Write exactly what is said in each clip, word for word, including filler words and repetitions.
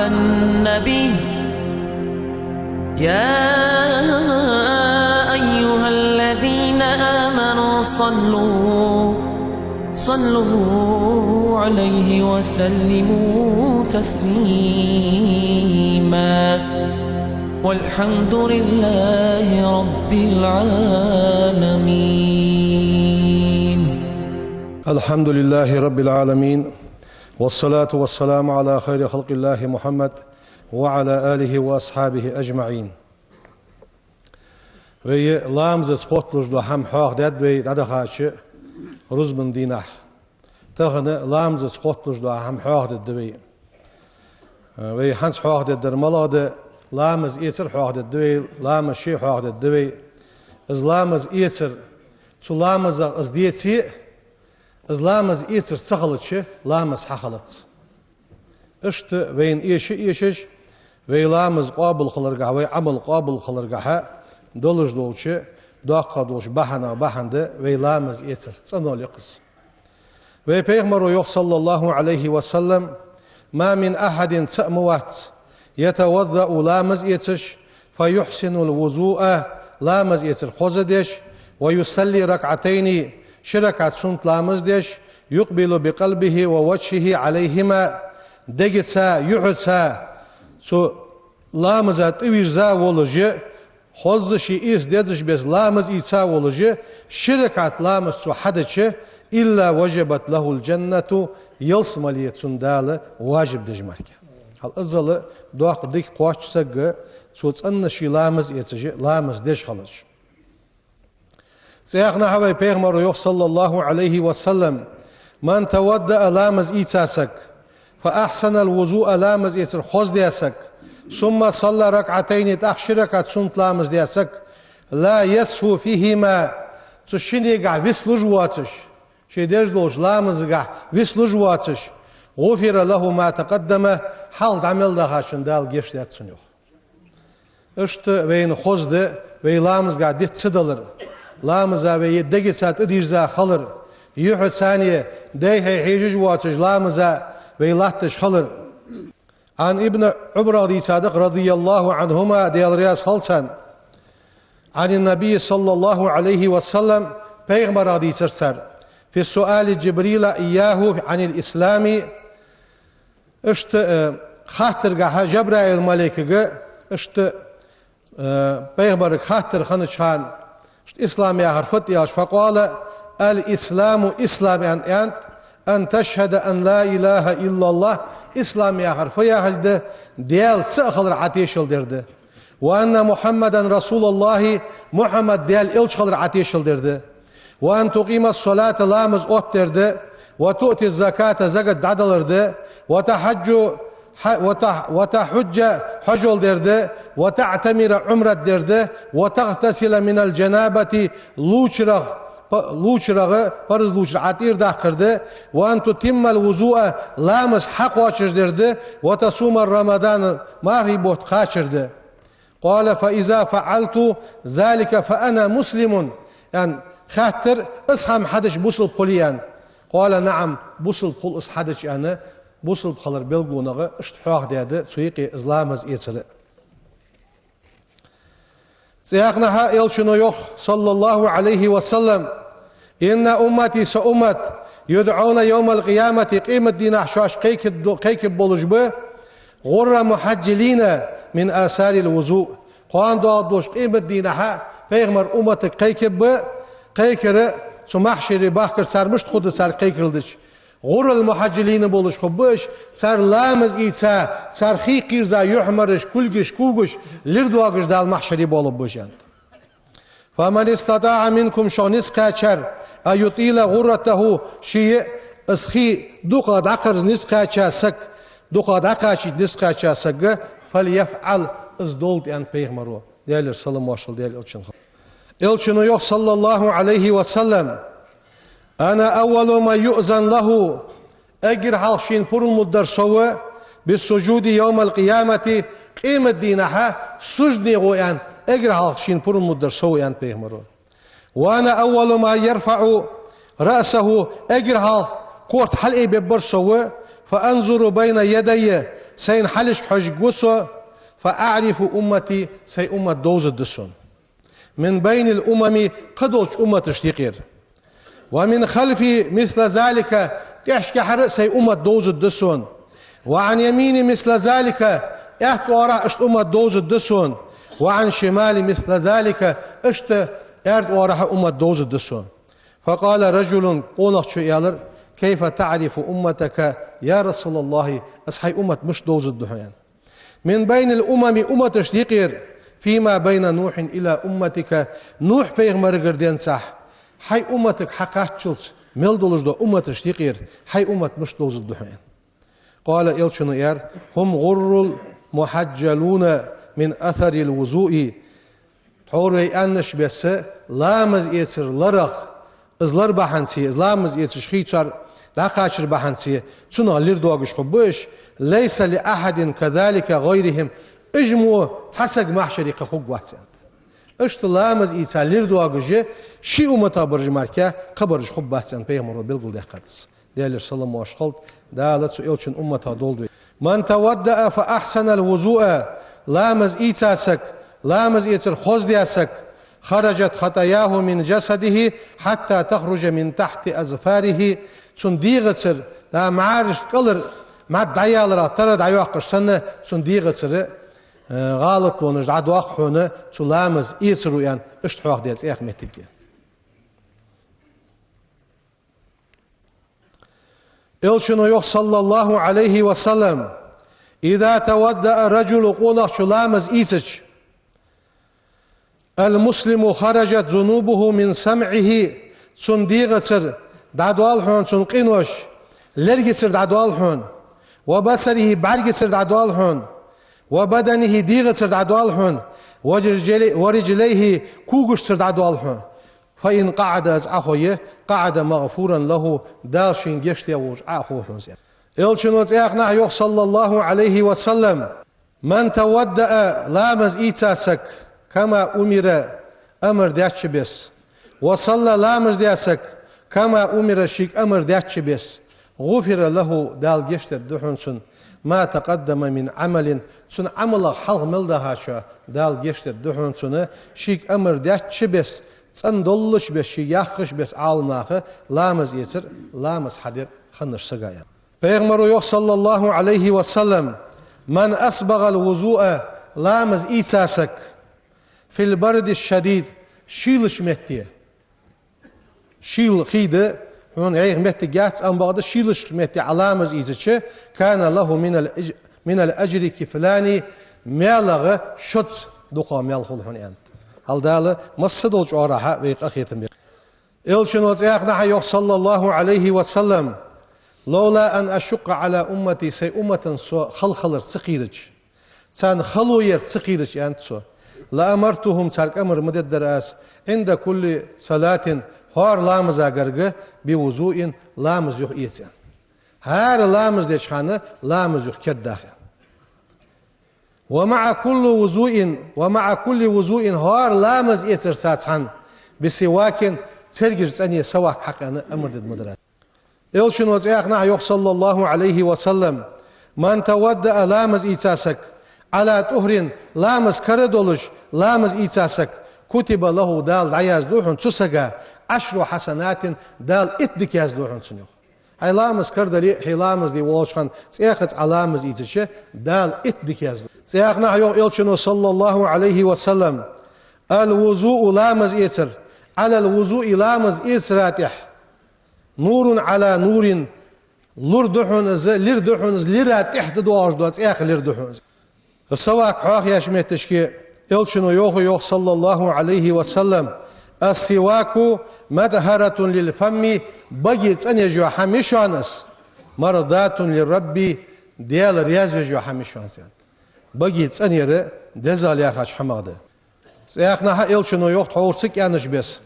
النبي، يا أيها الذين آمنوا صلوا، صلوا عليه وسلموا تسليما. والحمد لله رب العالمين. الحمد لله رب العالمين. والصلاة والسلام على خير خلق الله محمد وعلى آله وأصحابه أجمعين. Вай ламазаца хотталуш дола хӀама хьоахадаьд вай дӀадахача рузбан дийнахьа. Тахан ламазаца хотталуш дола хӀама хьоахадергда вай. Вай хӀанз хьоахадергдар малагӀа да? Ламаз эцар хьоахадергда вай, ламаз ше хьоахадергда вай. Из ламаз эцар, цу ламазах из деце а, из ламаз эцар ца хилча, ламаз хьахилац. Иштта вайна эша а эшаш, вай ламаз къоабал хиларгахьа, вай Ӏамал къоабал хиларгахьа долаш долча доккхагӀа долча бахьанех бахьан да вай ламаз эцар, цӀенол я-кх из. Вай Пайхамаро йоах, صلى الله عليه وسلم: ما من أحد, цаӀ ма вац, يتوضأ, ламаз эцаш, فيحسن الوضوء, ламаз эцар хоза деш, ويصلي ركعتين, ши ракаӀат суннат ламаз деш, يقبل بقلبه ووجهه عليهما, дегаца, юхьаца цу ламаза тӀавийрза волаш, хоза ший эца дезача беса ламаз ийца волаш, ши ракаӀат ламаз цо хьадича, إلا وجبت له الجنة, ялсмале цунна Дала важиб деш мара. Хьал аззал доккха дика кхоач сага, цо цӀена ший ламаз эцаш, ламаз деш хилча. ЦӀаьхха хьа вай Пайхамаро йоах, صلى الله عليه وسلم: من توضأ, ламаз ийца саг, فأحسن الوضوء, ламаз эцар хоза даь саг, ثم صلى ركعتين, тӀаккха ши ракаӀат суннат ламаз даь саг, لا يسهو فيهما, цу шиннегахьа вицлуш воацаш, ше деш долча ламазагахьа вицлуш воацаш, غفر له ما تقدم, хьалха дӀа мел дахачун Дала гешт даьд цунна, йоах. Иштта вайна хоза да вай ламазагахьа диц ца далар, ламаза вай дегаца тӀадийрза хилар, юхьаца а дайхьа хьежаш воацаш ламаза вай латташ хилар. Ӏан Ибн Ӏумарах дийцад-кх, رضي الله عنهما, Даьла раьза хилва царна, عن النبي صلى الله عليه وسلم, Пайхамарах дийцар цар, في سؤال جبريل إياه عن الإسلام, иштта, э, хаттаргахьа Жабраил малайкага, иштта, э, Пайхамарга хаттар хиннача хана, иштта ислам яхар фуд аьлча, فقال: الإسلام, ислам, аьнна, аьннад, أن تشهد أن لا إله إلا الله, ислам яхар фу яхилга да, Даьла цаӀ хилар Ӏа тешал дер да. وأن محمدا رسول الله, Мухьаммад Даьла элча хилар Ӏа тешал дер да. وأن تقيم الصلاة, ламаз оттадер да, وتؤتي الزكاة, закат дӀадалар да, وتحج, хьа-, وتح-, وتحج, хьажол дер да, وتعتمر, Ӏумрат дер да, وتغتسل من الجنابة, лувчарах, па-, лувчарах, парз лувчар Ӏа тӀера даккхар да, وأن تتم الوضوء, ламаз хьакхоачаш дер да, وتصوم رمضان, мархий бутт кхачар да. قال: فإذا فعلت ذلك فأنا مسلم, аьнна, хаьттар: из хӀама хьадича бусалба хулий, аьнна. قال: نعم, бусалба хул из хьадича, аьнна, бусалба хилар белгалонагӀа иштта хьоахадаьд цу юкъе из ламаз эцар. ЦӀаьхха хьа Элчано йоах, صلى الله عليه وسلم: إن أمتي, са уммат, يدعون يوم القيامة, къематдийнахьа шоаш кхайкаргбо-, кхайкаргболаш ба, غرا محجلين من آثار الوضوء. Кхоана доагӀаш долча къематдийнахьа Пайхамара умматага кхайкаргба, кхайкар, цу махьшаре бахкар цар мишта хургда цар кхайкарал дича. غرا محجلين болаш хургба уж, цар ламаз ийца, цар хий кхийрза юхьмараш, кулгаш, когаш лир доагаш Дала махьшаре болаб уж, аьннад. فمن استطاع منكم, шоах низ кхаьчар, أن يطيل غرته, ший из хий дукхагӀа дӀакхарза низ кхаьча саг, дукхагӀа дӀакхачийта низ кхаьча саг, فليفعل, из долда, аьннад Пайхамаро, Даьлера салам-моаршал Даьла Элчанна хилда. Элчано йоах, صلى الله عليه وسلم: أنا أول من يؤذن له, эггара хьалха шийна пурам лургдар со ва, بالسجود يوم القيامة, къематдийнахьа суждане гӀо, аьнна, эггара хьалха шийна пурам лургдар со ва, аьннад Пайхамаро. وأنا أول من يرفع رأسه, эггара хьалха корта хьалаайбергбар со ва, فأنظر بين يدي, сайна хьалхашка хьожаргва со, فأعرف أمتي, сай уммат довзаргда сона. من بين الأمم, кхыдолча умматашта юкъера. ومن خلفي مثل ذلك, тӀехьашкахьара а сай уммат довзаргда сона. وعن يميني مثل ذلك, аьтта оагӀорахьа иштта уммат довзаргда сона. وعن شمالي مثل ذلك, иштта аьрда оагӀорахьа уммат довзаргда сона. فقال رجل, къонахчо аьлар: كيف تعرف أمتك يا رسول الله, аз хьай уммат мишта довзаргда хьона, аьнна. من بين الأمم, умматашта юкъера, فيما بين نوح إلى أمتك, Нухь пайхамарагара денз, хьай умматага хьакхаччалца мел долаш дола умматашта юкъера хьай уммат мишта довзаргда хьона, аьнна. قال, элчано аьлар: هم الغر المحجلون من أثر الوضوء. Тхьовра вай аьннача беса, ламаз эцара ларах, из лар бахьанца, из ламаз эцаш хий цар дӀакхачар бахьанца, цунах лир доагаш хургба уж. ليس لأحد كذلك غيرهم. Уж мо цхьа саг махьшаре кхы хургвац, аьннад. Иштта ламаз ийца лир доагаш ший умматах бараш мара кхы бараш хургбац, аьнна, пайхамаро белгалдаьккхад из. Даьлера салам-моаршал хилда, Дала цу элчан умматах долда вай. من توضأ فأحسن الوضوء, ламаз ийца саг, ламаз эцар хоздаь саг, خرجت خطاياه من جسده حتى تخرج من تحت أظفاره, цун дегӀацара, да, мӀарашта кӀалхара мад дӀаяларах тара дӀайоаккхаш санна, цун дегӀацара, э, гӀалатлонаш дӀадоаккх хьона цу ламаз эцаро, аьнна, иштта хьоахадаьд цхьа моттиг. Элчано йоах, صلى الله عليه وسلم: إذا توضأ الرجل, къонахчо ламаз ийцача, المسلم خرجت ذنوبه من سمعه, цун дегӀацара дӀадоал хьона цун къинош, лергацара дӀадоал хьона, وبصره, бӀаргацара дӀадоал хьона, وبدنه, дегӀацара дӀадоал хьона, ورجلي-, ورجليه, когашцара дӀадоал хьона. فإن قعد, из Ӏохайя, قعد مغفورا له, Дала шийна гешт даь волаш Ӏохов хьона из. Элчано цхьаькханахьа йоах, صلى الله عليه وسلم: من توضأ, ламаз ийца саг, كما أمر, амар даьча беса, وصلى, ламаз даь саг, كما أمر, шийга амар даьча беса, غفر له, Дала гешт дергда хьона цунна, ما تقدم من عمل, цун Ӏамалах хьалха мел дахачоа Дала гешт дергда хьона цунна, шийга амар даьча беса, цӀена долаш беса, шийга яххаш беса Ӏаламнаха ламаз эцар, ламаз хьадар хиннача сага, аьнна. Пайхамаро йоах, صلى الله عليه وسلم: من أسبغ الوضوء, ламаз ийца саг, في البرد الشديد, шийлача метте, шийла хий да, хьона йӀайха моттиг яц, амма бакъда шийлача метте Ӏа ламаз ийцача, كان له من الأج-, من الأجر كفلان, маьлагӀа шозза дукхагӀа маьл хул хьона, аьннад. Хьал Дала массадолча оагӀорахьа вай къахетам бе. Элчано цхьаькханахьа йоах, صلى الله عليه وسلم: لولا أن أشق على أمتي, сай умматан со хала хиларца ца кхерача, царна хало ярца ца кхерача, аьннад цо, لأمرتهم, царга амар ма дергдар аз, عند كل صلاة, хӀара ламаза гарга, بوضوء, ламаз юха эца, аьнна. ХӀара ламаз деча хана ламаз юха керда даха, аьнна. ومع كل وضوء, ومع كل وضوء, хӀара ламаз эцарца цхьана, بسواك, цергаш цӀене сивак хьакха, аьнна, амар дергда ма дар аз. Элчано цхьаькханахьа йоах, صلى الله عليه وسلم: من توضأ, ламаз ийца саг, على طهر, ламаз кара долаш, ламаз ийца саг, كتب له, Дала дӀаязду хьона цу сага, عشر حسنات, Дала итт дика язду хьона цунна, йоах. Хьай ламаз кара дале а, хьай ламаз де волча хана цхьаькхаза Ӏа ламаз ийцача, Дала итт дика язду. Цхьаькханахьа йоах Элчано, صلى الله عليه وسلم: الوضوء, ламаз эцар, على الوضوء, ламаз эцара тӀехьа, نور على نور, лир да хьона из, лир да хьона из, лира тӀехьа да доагӀаш дола цхьаькха лир да хьона из. Сивак хьоахаеш метташка Элчано йоах, йоах, صلى الله عليه وسلم: السواك مطهرة للفم, баге цӀенъеш йола хӀама я шоана из, مرضاة للرب, Даьла раьза веш йола хӀама я шоана из, аьннад. Баге цӀенъяр дезагӀа лаьрхӀача хӀамах да. Цхьаькханахьа Элчано йоах, тхьовра ца кӀаьннача беса: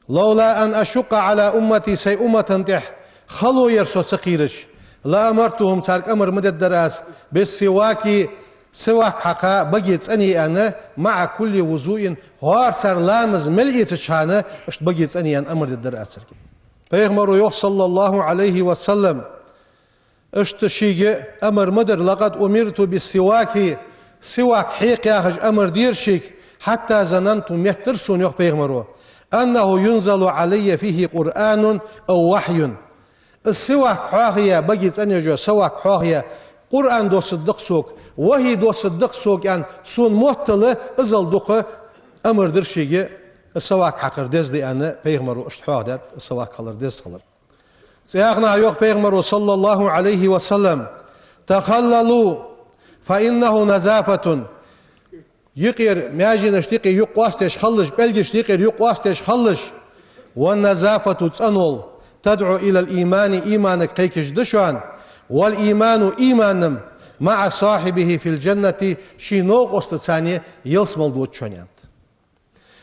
لولا أن أشق على أمتي, сай умматан тӀехьа хало яр со ца кхерача, لأمرتهم, царга амар ма дергдар аз, بالسواك, сивак хьакха, баге цӀене, аьнна, مع كل وضوء, хӀара цар ламаз мел эцача хана, иштта баге цӀене, аьнна, амар дергдар аз царга. Пайхамаро йоах, صلى الله عليه وسلم: Иштта шийга амар ма дир: «لقد أمرت بالسواك», сивак хьекха яхаш амар дир шийга, «حتى ظننت», меттар сона, йоах пайхамаро, «أنه ينزل علي فيه قرآن أو وحي». Из сивак хьоахаяь, баге цӀенъеш йола сивак хьоахаяь, Къуръан доссаргда-кх сога, вахьи доссаргда-кх сога аьнна, сона моттал иззал дукха амар дир шийга, из сивак хьакхар деза да аьнна, пайхамаро иштта хьоахадаьд из сивак хилар деза хилар. ЦӀаькха а йоах пайхамаро, صلى الله عليه وسلم: «تخللوا فإنه نظافة». Юкъера, маьженашта юкъе юкъ къоастадеш хилалаш, пӀелгашта юкъера юкъ къоастадеш хилалаш. «والنظافة», цӀенвала, «تدعو إلى الإيمان», иманага кхайкаш да шоана. «والإيمان», иман-м, «مع صاحبه في الجنة», ший новкъостаца ялсмале дода шоана, аьннад.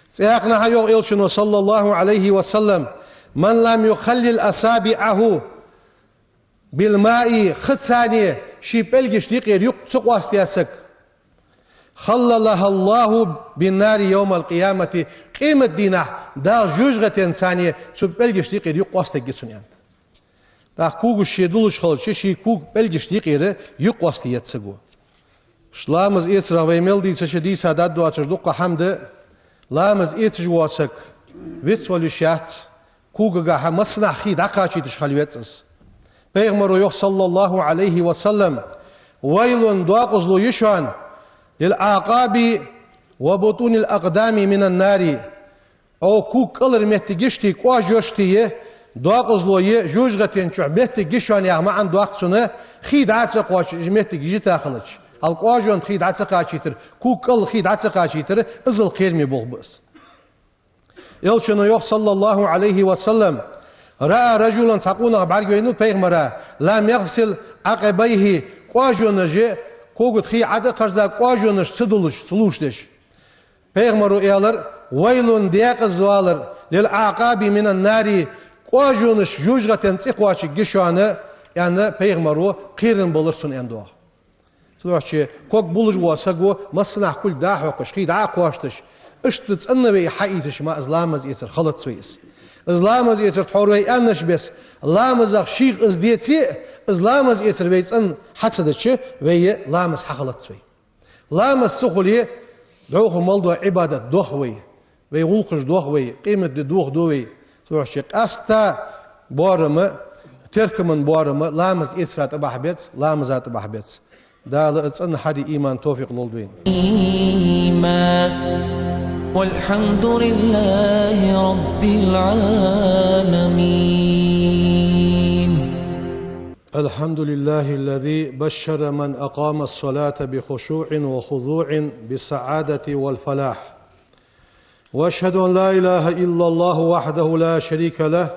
ЦӀаькха а йоах Элчано, صلى الله عليه وسلم: «من لم يخلل أصابعه بالماء», хица ший пӀелгашта юкъера юкъ ца къоастаяь саг, «خللها الله بالنار يوم القيامة», къематдийнахьа Дала жожагӀатенца цу пӀелгашта юкъера юкъ къоастаргья цун, аьннад. ТӀаккха когаш ший дулаш хилча, ший ког пӀелгашта юкъера юкъ къоастае еза саго. Ш-, ламаз эцарах вай мел дийцача дийца даргдоацаш дукха хӀама да. Ламаз эцаш вола саг вицвала йиш яц, когагахьа массанахьа хий дӀакхачийташ хила веза из. Пайхамаро йоах, صلى الله عليه وسلم: «ويل», докъазло я шоана, «للأعقاب وبطون الأقدام من النار». Ӏо ког кӀалхара моттигашта, кӀоажошта докъазло я, жожагӀатен чу моттиг я шоана яха маӀан доаккх цун, хий дӀа а ца кхоачаш, из моттиг йижийташ хилча. Хьал кӀоажонна хий дӀа ца кхачийтар, ког кӀалха хий дӀа ца кхачийтар, иззал кхераме болх ба из. Элчано йоах, صلى الله عليه وسلم: «رأى رجلا», цхьа къонах бӀаргавайнав пайхамара, «لم يغسل عقبيه», кӀоажонаш, кога тӀа хий Ӏо а кхерза, кӀоажонаш ца дулаш, ца лувш деш. Пайхамаро аьлар: «ويل», декъаза валар, «للأعقاب من النار», кӀоажонаш жожагӀатен цӀи кхоачаргья шоана, аьнна, пайхамаро кхерам балар цунна, аьнна, доагӀа. Цудухьа ког булаш вола саго массанахьа кулг дӀа а хьокхаш, хий дӀа а кхоачийташ, иштта цӀена вай хьаийцача мара из ламаз эцар хилац вай из. Из ламаз эцар тхьовра вай аьннача беса, ламазах шийх из деце а, из ламаз эцар вай цӀена хьа ца дича, вай ламаз хьахилац вай. Ламаз ца хуле, дӀахо мел дола Ӏибадат дох вай, вай гӀулакхаш дох вай, къематди дохаду вай. Цудухьа къаьстта боарам, теркама боарам ламаз эцара тӀабахьа беза, ламаза тӀабахьа беза. Дала из цӀена хьаде иман, товфикъ лолда вайна. والحمد لله رب العالمين. الحمد لله الذي بشر من أقام الصلاة بخشوع وخضوع بالسعادة والفلاح. وأشهد أن لا إله إلا الله وحده لا شريك له،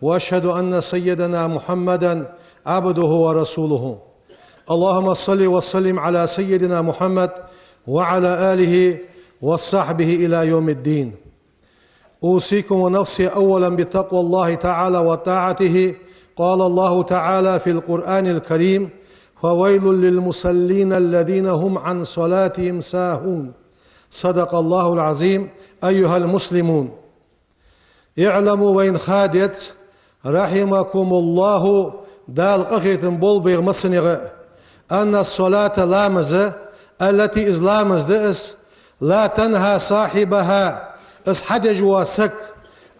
وأشهد أن سيدنا محمدا عبده ورسوله. اللهم صل وسلم على سيدنا محمد وعلى آله وصحبه إلى يوم الدين. أوصيكم ونفسي أولا بتقوى الله تعالى وطاعته. قال الله تعالى في القرآن الكريم: «فويل للمصلين الذين هم عن صلاتهم ساهون». صدق الله العظيم. أيها المسلمون، اعلموا, вайна ха деза, رحمكم الله, Дала къахетам болба вайх массанех, أن الصلاة, ламаз, التي, из ламаз да из, لا تنهى صاحبها, из хьадеш вола саг,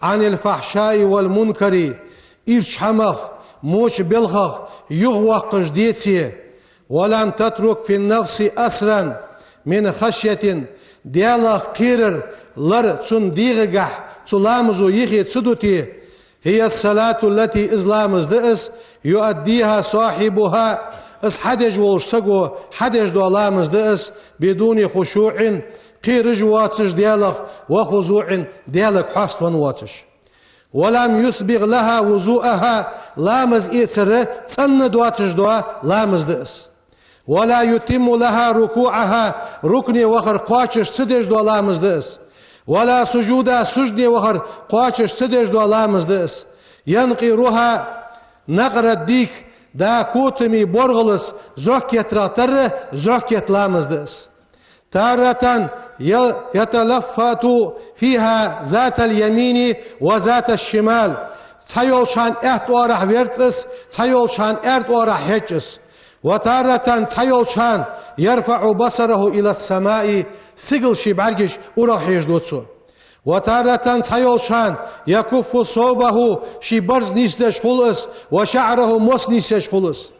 عن الفحشاء والمنكر, ийрча хӀамах, воча балхах юхавоаккхаш деце, ولم تترك في النفس أثرا من خشية, Даьлах кхерар лар цун дегӀагахьа цу ламазо юхе ца дите, هي الصلاة التي, из ламаз да из, يؤديها صاحبها, из хьадеш волча саго хьадеш дола ламаз да из, بدون خشوع, кхераш воацаш Даьлах, وخضوع, Даьлага хьаставенна воацаш. ولم يسبغ لها وضوءها, ламаз эцар цӀена доацаш дола ламаз да из. ولا يتم لها ركوعها, рукуӀе вахар кхоачаш ца деш дола ламаз да из. ولا سجودها, сужуде вахар кхоачаш ца деш дола ламаз да из. ينقرها نقر الديك, да котамий боргӀалца зӀок еттарах тара зӀок етта ламаз да из. تارة ي-، يتلفت فيها ذات اليمين وذات الشمال. Цхьайолча хана аьтта оагӀорахьа верз из, цхьайолча хана аьрда оагӀорахьа хьеж из. وتارة, цхьайолча хана, يرفع بصره إلى السماء, сигала ший бӀаргаш урагӀа хьежаш ду цо. وتارة, цхьайолча хана, يكف ثوبه, ший барзкъа нийсдеш хул из, وشعره, мос нийсдеш хул из.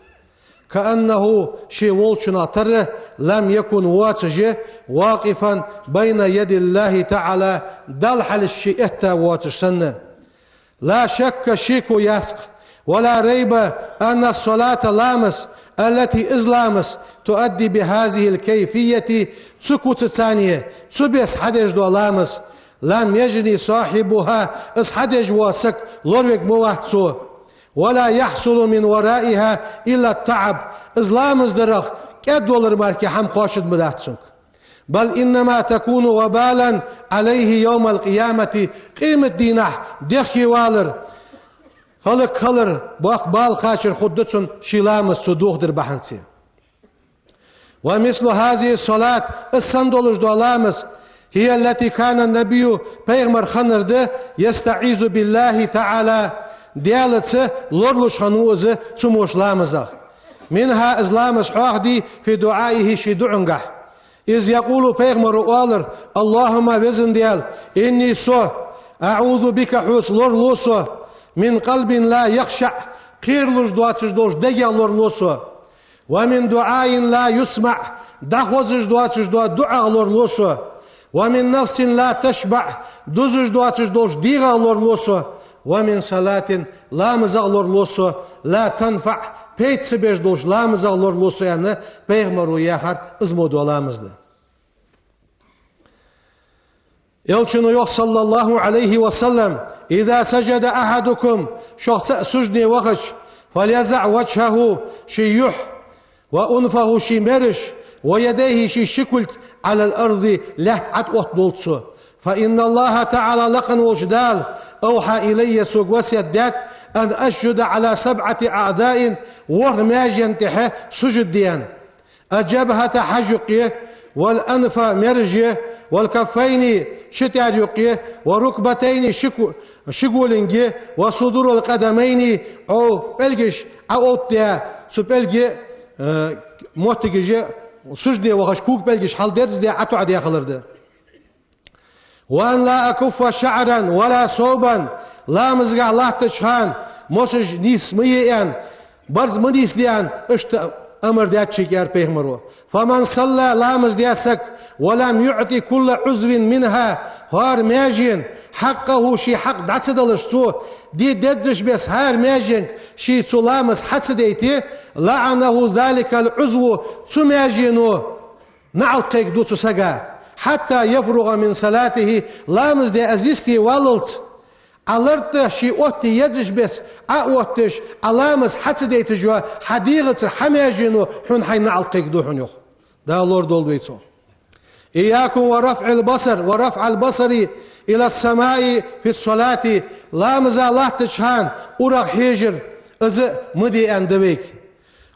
كأنه, ше волчунах тара, لم يكن, воацаш, واقفا بين يدي الله تعالى, Далла хьалхашка ше этта воацаш санна. لا شك, шеко яц-кх, ولا ريب, أن الصلاة, ламаз, التي, из ламаз, تؤدى بهذه الكيفية, цу куцаца, цу беса хьадеш дола ламаз, لم يجن صاحبها, из хьадеш вола саг лоравергма вац цо. ولا يحصل من ورائها إلا التعب, из ламаз дарах кӀаьдвалар мара кхы хӀама кхоачаргма дац цунга. بل إنما تكون وبالا عليه يوم القيامة, къематдийнахьа дехке валар, хӀалакхилар, боккха бала кхачар хургда цунна ший ламаз цо дохадар бахьанца. ومثل هذه الصلاة, из санна долаш дола ламаз, هي التي كان النبي, пайхамар хиннар да, يستعيذ بالله تعالى, Даьлаца лоралуш хиннав из цу мо ламазах. منها, из ламаз хьоахаду, في دعائه, ший дуӀангахь. إذ يقول, пайхамаро оалар: اللهم, веза Даьла, إني, со, أعوذ بك, хьоца лоралу со, من قلب لا يخشع, кхералуш доацаш долча дега лоралу со, ومن دعاء لا يسمع, дӀахозаш доацаш дола дуӀах лоралу со, ومن نفس لا تشبع, дузаш доацаш долча дегӀах лоралу со, ومن صلاة, ламазах лоралу со, لا تنفع, пайда ца беш долча ламазах лоралу со, аьнна, пайхамаро яхар из мо дола ламаз да. Элчано йоах, صلى الله عليه وسلم: إذا سجد أحدكم, шух цаӀ сужуде вахача, فليضع وجهه, ший юхь, وأنفه, ший мераш, ويديه, ший ши кулг, على الأرض, лаьтта тӀа оттадолда цо. فإن الله تعالى, лакха волча Дала, أوحى إلي, сога васкет даьд, أن أسجد على سبعة أعضاء, ворхӀ маьжен тӀа сужуд де аьнна. الجبهة, хьаж юкъе, والأنف, мераж, والكفين, ши тӀера юкъе, والركبتين, ши ку-, ши голенга, وصدور القدمين, Ӏо пӀелгаш Ӏооттадаь, цу пӀелга, э, моттигаш, сужуде вахача кога пӀелгаш хьалдерзадаь, ӀотоӀадаь хилар да. وأن لا أكف شعرا ولا ثوبا, ламазгахь латтача хана мосаш нийса ма е аьнна, барзкъа ма нийсде аьнна, иштта амар даьд шийга, аьлар пайхамаро. فمن صلى, ламаз даь саг, ولم يعط كل عضو منها, хӀара маьженна, حقه, ший хьакъ дӀа ца далаш цо, де дезача беса хӀара маьженга ший цу ламаз хьа ца дайте, لعنه ذلك العضو, цу маьжено наӀалт кхайкаду цу сага, حتى يفرغ من صلاته, ламаз даь из йисте валлалца, Ӏа лартӀа ший оттаде езача беса Ӏооттадеш, Ӏа ламаз хьа ца дайташ йола хьа дегӀацара хьа маьжено хьона хьайна наӀалт кхайкаду хьона, йоах. Дала лорадолда вай цох. إياكم ورفع البصر، ورفع البصر إلى السماء في الصلاة, ламаза латтача хана урагӀа хьежар, из ма де аьнна да вайга.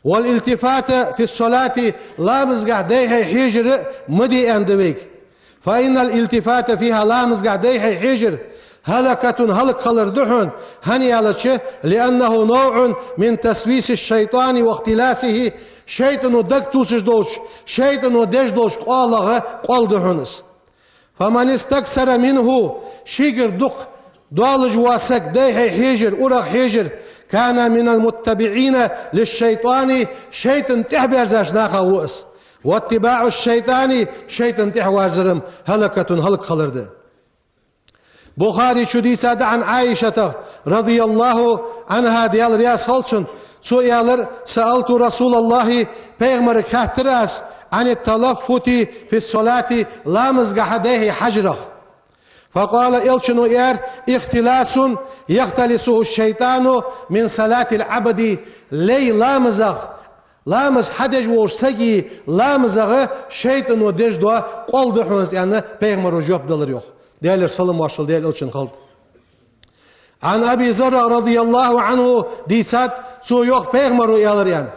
والالتفات في الصلاة, ламазгахь дайхьа хьежар а ма де аьнна да вайга. فإن الالتفات فيها, ламазгахь дайхьа хьежар, هلكة, хӀалакхилар да хьона, хӀана аьлча, لأنه نوع من تسويس الشيطان واختلاسه, шайтӀано дагатувсаш долча, шайтӀано деш долча къоалагӀа къоал да хьона из. فمن استكثر منه, шийгара дукха доаллаш вола саг дайхьа хьежар, урагӀа хьежар, كان من المتبعين للشيطان, шайтӀанна тӀехьаберзаш нахах ва из. واتباع الشيطان, шайтӀанна тӀехьаверзар-м هلكة, хӀалакхилар да. Бухаре чу дийцад Ӏан Ӏайшатах, رضي الله عنها, Даьла раьза хилва цунна, цо аьлар: سألت رسول الله, пайхамарга хаьттар аз, عن التلفت في الصلاة, ламазгахьа дайхьа хьежарах. فقال, элчано аьлар: اختلاس يختلسه الشيطان من صلاة العبد, лай ламазах, ламаз хьадеш волча сага ламазагӀа шайтӀано деш дола къоал да хьона из, аьнна, пайхамаро жоп далар, йоах. Даьлера салам-моаршал Даьла элчанна хилда. عن أبي ذر رضي الله عنه, дийцад, цо йоах, пайхамаро аьлар, аьнна: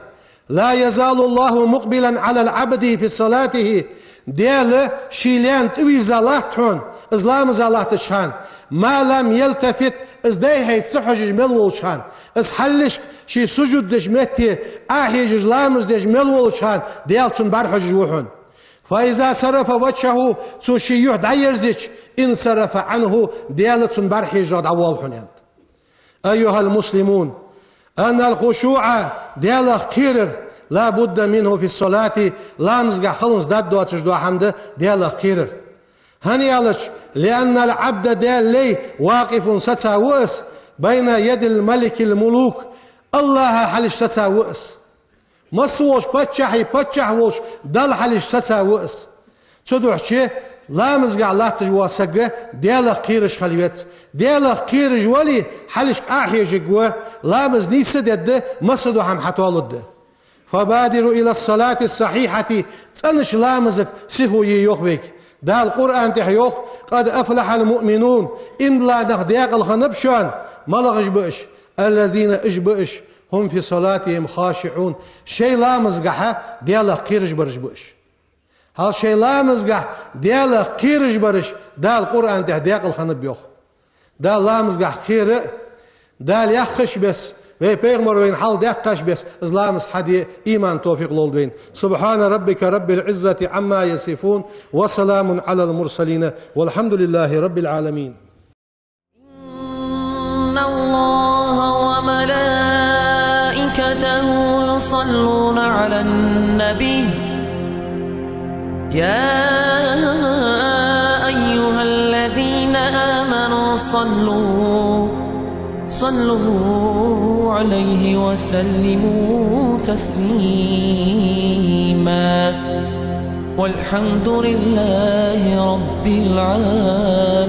لا يزال الله مقبلا على العبد في صلاته, Даьла ший лаьна тӀавийрза латт хьона, из ламаза латтача хана, ما لم يلتفت, из дайхьайца ца хьожаш мел волча хана, из хьалхашка ший сужуд деча метте Ӏохьежаш ламаз деш мел волча хана, Даьла цунна бӀарахьожаш ва хьона. فإذا صرف وجهه, цо ший юхь дӀаерзача, انصرف عنه, Даьла цунна бӀарахьежаш дӀавоал хьона, аьннад. أيها المسلمون، أن الخشوع, Даьлах кхерар, لا بد منه في الصلاة, ламазгахь хиланза даьд доацаш дола хӀама да Даьлах кхерар. ХӀана аьлча, لأن العبد, Даьла лай, واقف, саца ва из, بين يدي ملك الملوك, АллахӀа хьалхашка саца ва из. Масса волча паччахьий паччахь волча Далла хьалхашка саца ва из. Цудухьа ламазгахь латташ вола саг Даьлах кхераш хила веза. Даьлах кхераш вале, хьалхашка Ӏохьежаргва, ламаз нийса дергда, массадола хӀама хьатоалургда. فبادروا إلى الصلاة الصحيحة, цӀенача ламазага сихо е йоах вайга. Дала Къуръан тӀа йоах: قد أفلح المؤمنون, иман дола нах декъала хиннаб шоана, малагӀаш ба уж, الذين, уж ба уж, هم في صلاتهم خاشعون, шоай ламазгахь Даьлах кхераш бараш ба уж. ХӀаьта шоай ламазгахь Даьлах кхераш бараш Дала Къуръан тӀа декъала хиннаб йоах. Дала ламазгахь кхера а, Дала яхача беса, вай пайхамара вайна хьалдаьккхача беса, из ламаз хьаде иман, товфикъ лолда вайна. سبحان ربك رب العزة عما يصفون، وسلام على المرسلين، والحمد لله رب العالمين. إن الله وملائكته يصلون على النبي، يا أيها الذين آمنوا صلوا، صلوا عليه وسلموا تسليما. والحمد لله رب العالمين.